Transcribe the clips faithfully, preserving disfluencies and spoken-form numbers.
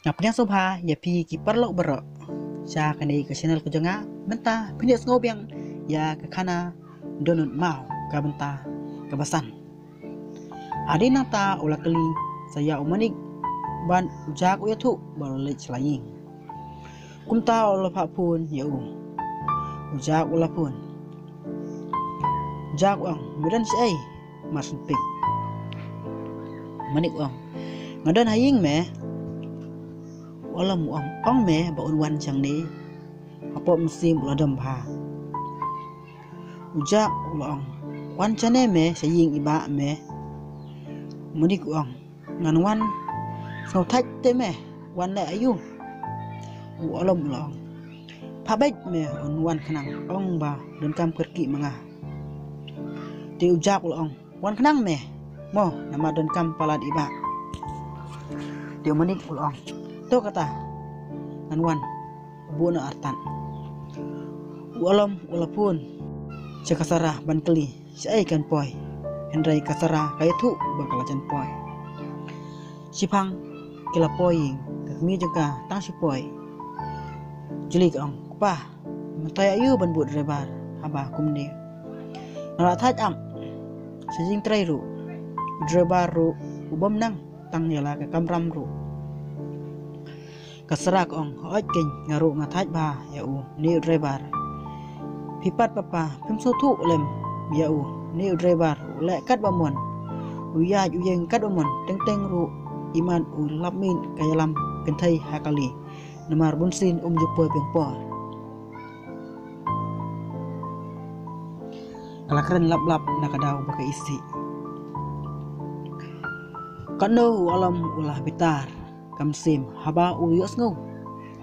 Nga pdiang sngewbha ïa phi ki paralok baroh sha kane ka channel ka jong nga. Mynta phin ïa sngew biang ïa ka khana Dohnud Maw ka bynta kaba san. Hadien nangta u la kylli sa ïa u Manik bad u Jack u ïathuh ba u la leit sha la ïing. Kumta u la phah phone ïa u. U Jack u la phone. Jack u ong, me don shaei? Mar shen pik. Manik u ong, nga don ha ïing me. U Alom u ong, ong me ba un wan shangne. Hapoh mynsiem u la dom bha. U Jack u la ong, wan shane me sha ïing i bah me. Manik u ong, ngan wan. Sngewthait te me, wan leh aïu? U Alom u la ong, phah beit me un wan khnang, ong ba donkam kyrkieh ma nga. Te u Jack u la ong, wan khnang me mo, namar donkam palat i bah. Te u Manik u la ong, to kata, ngan wan. U buh noh artat. U Alom u la phone sha ka Sara ban kylli shaei kan poi. Hynrei ka Sara ka ïathuh ba ka la jan poi. Shiphang ki la poi ïing, ka kmie jong ka tang shu poi. Julie ka ong, kpa, mynta ïa aïu ban buh driver haba kumne? Nga la thait ap sha jingtrei ruh. U driver ruh u bym nang, tang ïa la ka kamram ruh. Ka Sara ka ong, hooid keiñ, nga ruh nga thait bha ïa une u driver. Phi pat papa phim sngewthuh lem ïa une u driver, u leh katba mon, u ïaid u ïeng katba mon, teng teng ruh imat u lap miet ka ïalam kynthei ha kali. Namar bunsien um ju poi biang por. Ka la kren lap lap na ka daw ba ka isih. Katno u Alom u la bitar ka mynsiem haba u ïohsngew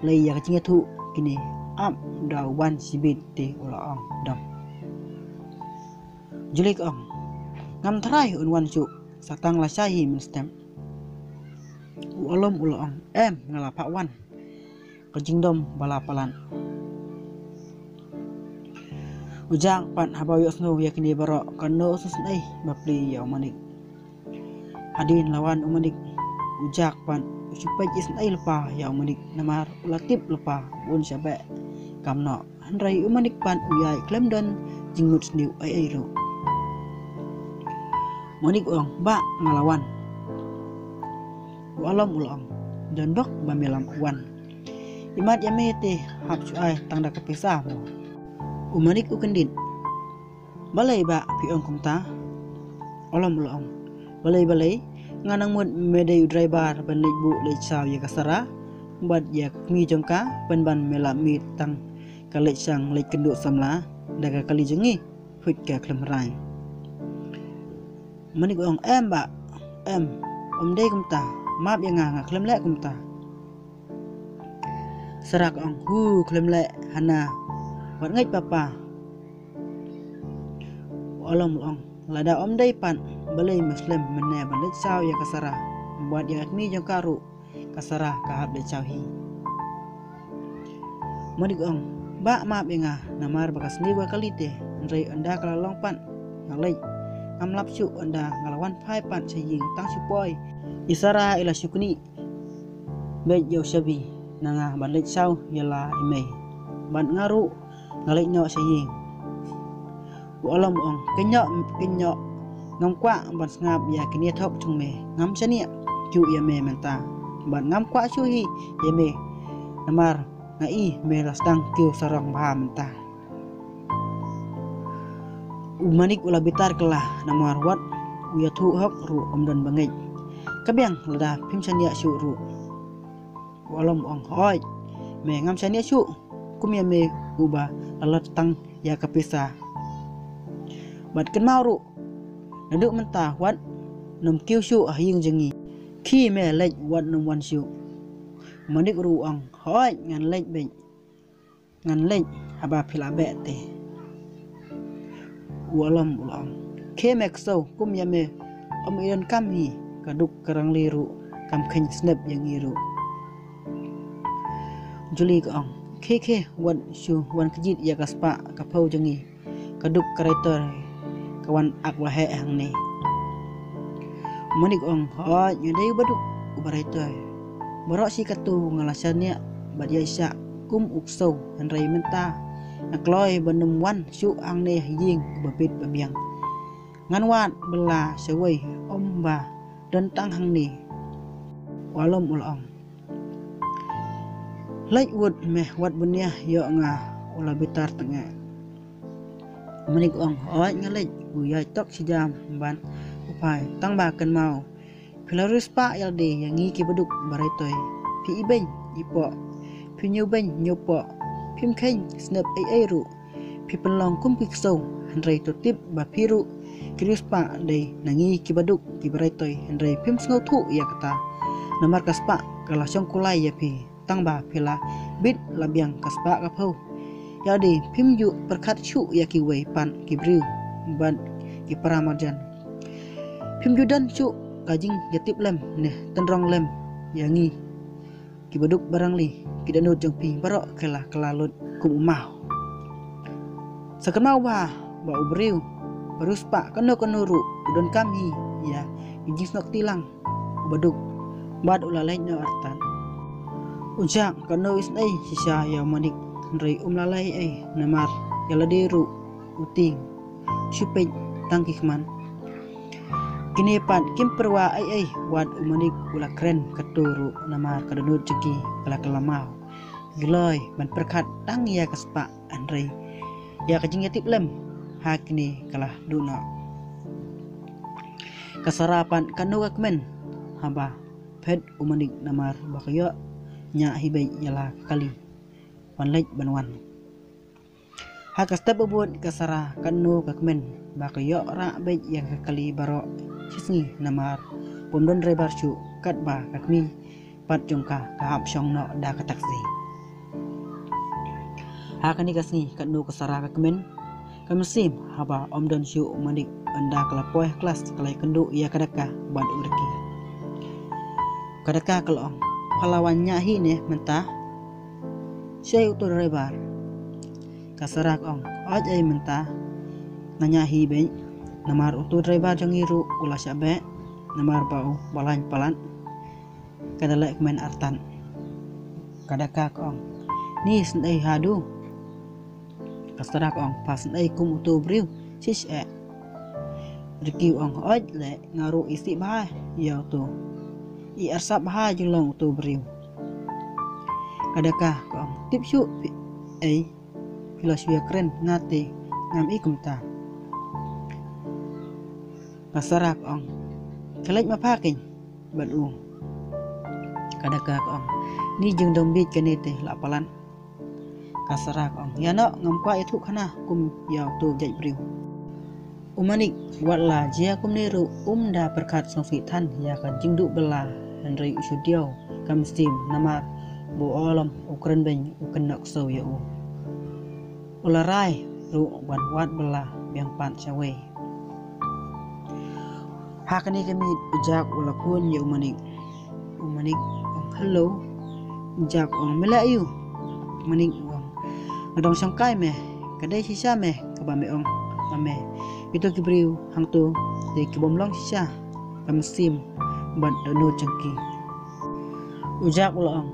lei ïa ka jingïathuh kine, ap da u wan shibit te u la ong, dom. Julie ka ong, ngam tharai un wan shuh, sa tang lashai hi mynstep. U Alom u la ong, em, nga la phah wan. Ka jingdom ba la palat. U Jack pat haba u ïohsngew ïa kine baroh, katno u sngewsynei bapli ïa u Manik. Hadien la wan u Manik, u Jack pat u shu peit isynei lypa ïa u Manik, namar u la tip lypa un sha beh kam noh. Hynrei u Manik pat u ïaid khlem don jingmut sniew ei ei ruh. Manik u ong, bah, nga la wan. U Alom u la ong, don bok ba me la wan. Imat ïa me te hap shu ai tang da ka pisa mo. U Manik u kyndit. Balei bah phi ong kumta? U Alom u la ong, balei balei, nga nang mut me dei u driver ban leit buh leit saw ïa ka Sara bad ïa ka kmie jong ka, pynban me lap miet tang ka leit shang leit kynduh samla da ka kali jong ngi, phuit ka khlem rai. Manik u ong, em bah, em, ym dei kumta, map ïa nga, nga khlem leh kumta. Sara ka ong, hu, khlem leh hana, wat ngeit papa. U Alom u la ong, lada ym dei pat, balei me slem mynne ban leit saw ïa ka Sara bad ïa ka kmie jong ka ruh, ka Sara ka hap leit saw hi. Manik u ong, bah map ïa nga, namar ba ka sniew ka kali te, hynrei ynda ka la long pat nga leit, ngam lap shuh, ynda nga la wan phai pat sha ïing tang shu poi. I Sara i la shu knieh beit ïa u shabi na nga ban leit saw ïa la i mei. Bad nga ruh nga leit noh sha ïing. U Alom u ong, kynnoh, kynnoh, ngam kwah ban sngap ïa kine thok jong me, ngam shaniah shuh ïa me mynta. Bad ngam kwah shuh hi ïa me, namar nga i me la sdang kiew sarong bha mynta. U Manik u la bitar kylla namar wat u ïathuh hok ruh ym don ba ngeit. Ka biang lada phim shaniah shuh ruh. U Alom u ong, hooid, me ngam shaniah shuh, kum ïa me uba la lait tang ïa ka pisa. Bad kynmaw ruh, naduh mynta wat nym kiew shuh ha ïing jong ngi. Khie me leit, wat nym wan shuh. Manik ruh u ong, hooid, ngan leit beit. Ngan leit haba phi la beh te. U Alom u la ong, khie me ksew, kum ïa me ym i donkam hi, ka duk ka rangli ruh kam kheiñ snep ïa ngi ruh. Julie ka ong, khie khie, wat shu wan kjit ïa ka spah ka phew jong ngi, ka duk ka raitor ka wan ak waheh hangne. Manik u ong, hooid, nga dei uba duk uba raitor. baroh shi katto nga la shaniah bad ïaishah kum u ksew, hynrei mynta nga kloi ban ym wan shuh hangne ha ïing ba bit ba biang. Ngan wad bylla shawei, ym ba don tang hangne. U Alom u la ong, leit wut meh wat bun ïa ïoh nga, u la bitar tang eh. U Manik u ong, hooid nga leit. U ïaid tok shi jam bad u phai, tang ba kynmaw, phi la riewspah ïa lade ïa ngi ki baduk barai toi. Phi ibeiñ ipoh, phi ñiewbeiñ ñiewpoh, phim kheiñ snep ei ei ruh. Phi pynlong kum ki ksew, hynrei to tip ba phi ruh ki riewspah dei na ngi ki baduk ki barai toi, hynrei phim sngewthuh ïa kata. Namar ka spah ka la shong kulai ïa phi, tang ba phi la bit la biang ka spah ka phew. Ïa lade phim ju pyrkhat shuh ïa kiwei pat ki briew bad ki para marjan. Phim ju don shuh ka jingïatiplem ne tynrong lem ïa ngi ki baduk barangli. Ki dohnud jong phi baroh ki la kylla lut kum u maw. Sa kynmaw ba, ba u briew ba riewspah kano kano ruh u donkam hi ïa ki jingsnoh kti lang u baduk. Bad u la leit noh artat. U Jack kano isynei shisha ïa u Manik, hynrei um la leh ei namar ïa lade ruh u tieng shu peit tang ki khmat. Kine pat kim pyrwa ei ei, wat u Manik u la kren katto ruh namar ka dohnud jong ki ka la kylla maw. Ki loi ban pyrkhat tang ïa ka spah, hynrei ïa ka jingïatiplem ha kine ka la duh noh. Ka Sara pat kano ka kmen haba phet u Manik namar ba ka ïoh ñiah hi beit ïa la ka kali ban leit ban wan. Ha ka step ba bud ka Sara kano ka kmen ba ka ïoh rah beit ïa ka kali baroh shi sngi namar bym don driver shuh, katba ka kmie pat jong ka ka hap shong noh da ka taxi. Ha kane ka sngi kano ka Sara ka kmen, ka mynsiem haba ym don shuh u Manik ynda ka la poi ha klas, ka la ïakynduh ïa ka Daka bad u Riki. Ka Daka ka la ong, pha la wan ñiah hi ne mynta? Shaei uto u driver? Ka Sara ka ong, hooid ei mynta nga ñiah hi beit, namar uto u driver jong ngi ruh u la shah beh namar ba u ba laiñ palat. Ka da leh kmen artat. Ka Daka ka ong, ni sngewsih haduh? Ka Sara ka ong, pha sngewsih kum uto u briew shish eh. Riki u ong, hooid leh, nga ruh isih bha ïa uto, i arsap bha jinglong uto u briew. Ka Daka ka ong, tip shuh phi ei, phi la shu ïakren, nga te ngam i kumta. Ka Sara ka ong, khlem ma pha keiñ bad u. Ka Daka ka ong, ni jingdon bieit kane te la palat. Ka Sara ka ong, ïa noh, ngam kwah ïathuh khana kum ïa uto u jait briew. U Manik wat la jia kumne ruh um da pyrkhat sngewsih than ïa ka jingduh bylla, hynrei u shu diaw ka mynsiem namar ba u Alom u kren beiñ u kynnoh ksew ïa u. U la rai ruh ban wad bylla biang pat shawei. Ha kane ka miet u Jack u la phone ïa u Manik. U Manik u ong, hello. U Jack u ong, me la ïoh? U Manik u ong, nga dang shongkai me, ka dei shisha me kaba me ong ma me. Kito ki briew hangto te ki bym long shisha ka mynsiem bad dohnud jong ki. U Jack u la ong,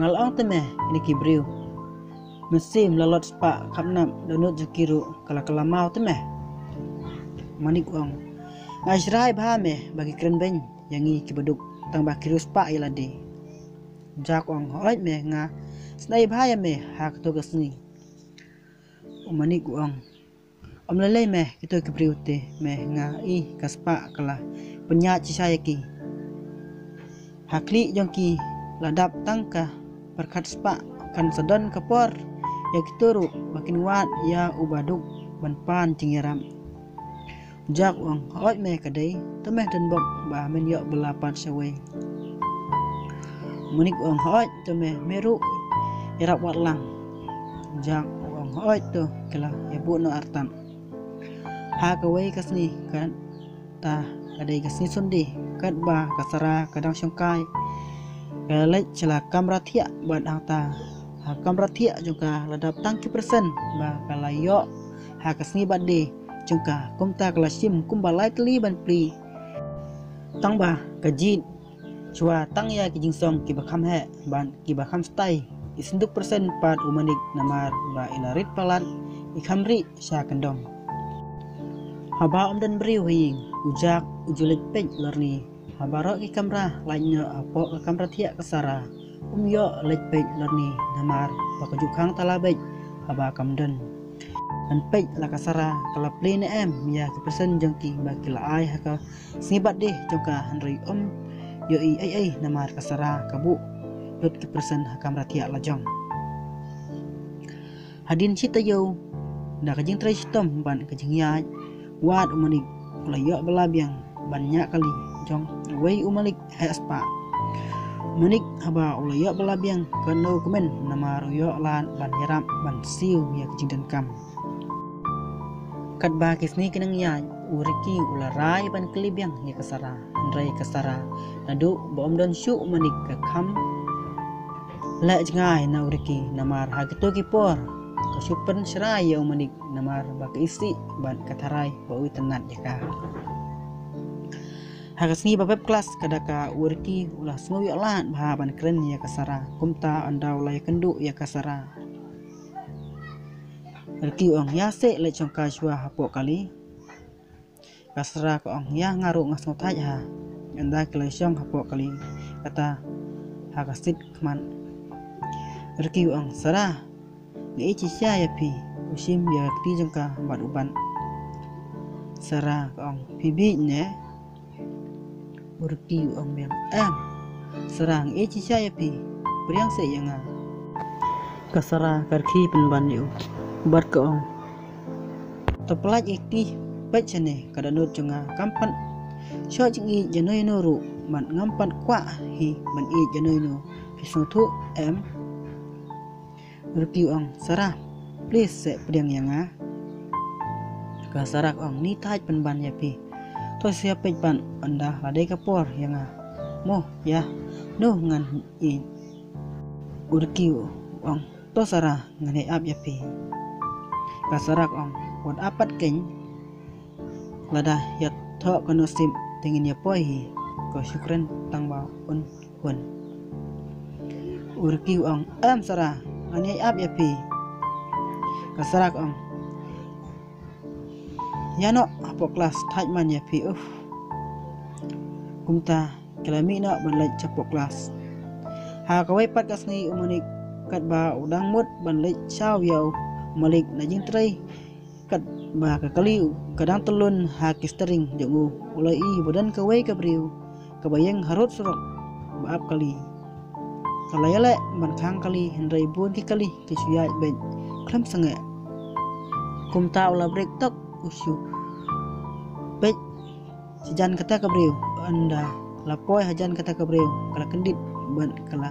nga la ong te me kine ki briew mynsiem la lot spah, khapnap dohnud jong ki ruh ka la kylla maw te me. U Manik u ong, nga shrai bha me ba ki kren beiñ ïa ngi ki baduk, tang ba ki riewspah ïa lade. U Jack u ong, hooid me, nga sngewsih bha ïa me ha kato ka sngi. U Manik u ong, ym lei lei me kito ki briew te me, nga i ka spah ka la pynïaid shisha ïa ki. Ha khlieh jong ki la dap tang ka pyrkhat spah, kan sa don ka por ïa kito ruh ba kin wad ïa u baduk ban pan jingïarap. U Jack u ong, hooid me ka dei, to me don bok ba men ïoh bylla pat shawei. U Manik u ong, hooid to me, me ruh ïarap wad lang. U Jack u ong, hooid to, ki la ïa buh noh artat. Ha kawei ka sngi, kata ka dei ka sngi Sunday, katba ka Sara ka dang shongkai, ka la leit sha la kamra thiah bad hangta ha kamra thiah jong ka la dap tang ki present ba ka la ïoh ha ka sngi birthday jong ka. Kumta ka la shim kumba lai tylli ban plie, tang ba ka jied Shuwa tang ïa ki jingsong kiba kham heh bad kiba kham stai, i synduk pyrsen pat u Manik namar ba i la rit palat i kham rieh sha kyndong. Haba ym don briew ha ïing, u Jack u ju leit peit lorni ha baroh ki kamra, lait noh hapoh ka kamra thiah ka Sara. Um ïoh leit peit lorni namar ba ka ju khang tala beit haba kam don. Ban peit la ka Sara ka la plie ne em ïa ki pyrsen jong ki ba ki la ai ha ka sngi birthday jong ka, hynrei um ïohi ei ei namar ka Sara ka buh lut ki pyrsen ha kamra thiah la jong. Hadien shi taïew, da ka jingtrei shitom bad ka jingïaid, wat u Manik u la ïoh bylla biang ban ñiah kali jong uwei u malik heh spah. U Manik haba u la ïoh bylla biang, katno kmen namar u ïoh lad ban ïarap ban siew ïa ka jingdonkam. Katba ki sngi ki nang ïaid, u Ricky u la rai ban kylli biang ïa ka Sara, hynrei ka Sara, naduh ba ym don shuh u Manik, ka kham leh jngai na u Ricky namar ha kito ki por ka shu pynshrai ïa u Manik namar ba ka isih bad ka tharai ba u itynnad ïa ka. Ha ka sngi ba pep klas ka daka, u Ricky u la sngew ïoh lad bha ban kren ïa ka Sara, kumta ynda u la ïakynduh ïa ka Sara, Ricky u ong, ïa seh leit shong kai shuwa hapoh kali. Ka Sara ka ong, ïa nga ruh nga sngew thait ha. Ynda ki la shong hapoh kali, kata ha ka seat khmat, Ricky u ong, Sara, nga ïeit shisha ïa phi. U shim ïa ka kti jong ka bad u bat. Sara ka ong, phi bieit ne? U Ricky u ong biang, em Sara, nga ïeit shisha ïa phi, pdiang seh ïa nga. Ka Sara ka rkhie pynban ïa u bad ka ong, to pyllait ïa ka kti, peit shane, ka dohnud jong nga kam pat shoh jingïeit ïano ïano ruh, bad ngam pat kwah hi ban ïeit ïano ïano, phi sngewthuh em? U Ricky u ong, Sara, please seh pdiang ïa nga. Ka Sara ka ong, ni thait pynban ïa phi. To shu ïa peit pat ynda la dei ka por ïa nga. Mo ïa, no ngan ïeit. U Ricky u ong, to Sara, ngan ïai ap ïa phi. Ka Sara ka ong, wat ap pat keiñ. Lada ïathoh ka nusip te ngin ïa poi hi, ko shu kren tang ba un hun. U Ricky u ong, em Sara, ngan ïai ap ïa phi. Ka Sara ka ong, ïa noh hapoh klas, thait man ïa phi, uf. Kumta ki la mih noh ban leit shapoh klas. Ha kawei pat ka sngi u Manik katba u dang mut ban leit shaw ïa u malik na jingtrei, katba ka kali ka dang tyllun ha ki steering jong u, u la ïohi ba don kawei ka briew kaba ïeng harud surok ba ap kali. Ka la ïaleh ban khang kali hynrei bun ki kali ki shu ïaid beit khlem sangeh. Kumta u la brake tok u shu peit shajan kata ka briew. Ynda la poi hajan kata ka briew ka la kyndit bad ka la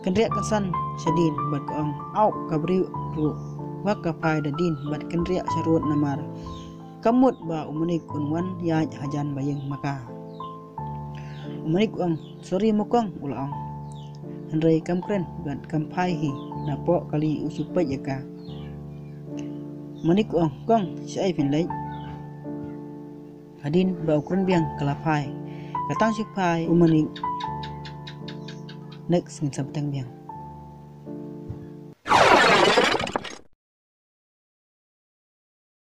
kynriah kynsan shadien bad ka ong, au, ka briew ruh ba ka phai da dien bad kynriah sharud namar ka mut ba u Manik un wan ïaid hajan ba ïeng ma ka. U Manik u ong, sorry mo kong, u la ong. Hynrei kam kren bad kam phai hi, napoh kali u shu peit ïa ka. U Manik u ong, kong, shaei phin leit? Hadien ba u kren biang ka la phai. Ka tang shu phai u Manik. Next ngin sa bteng biang.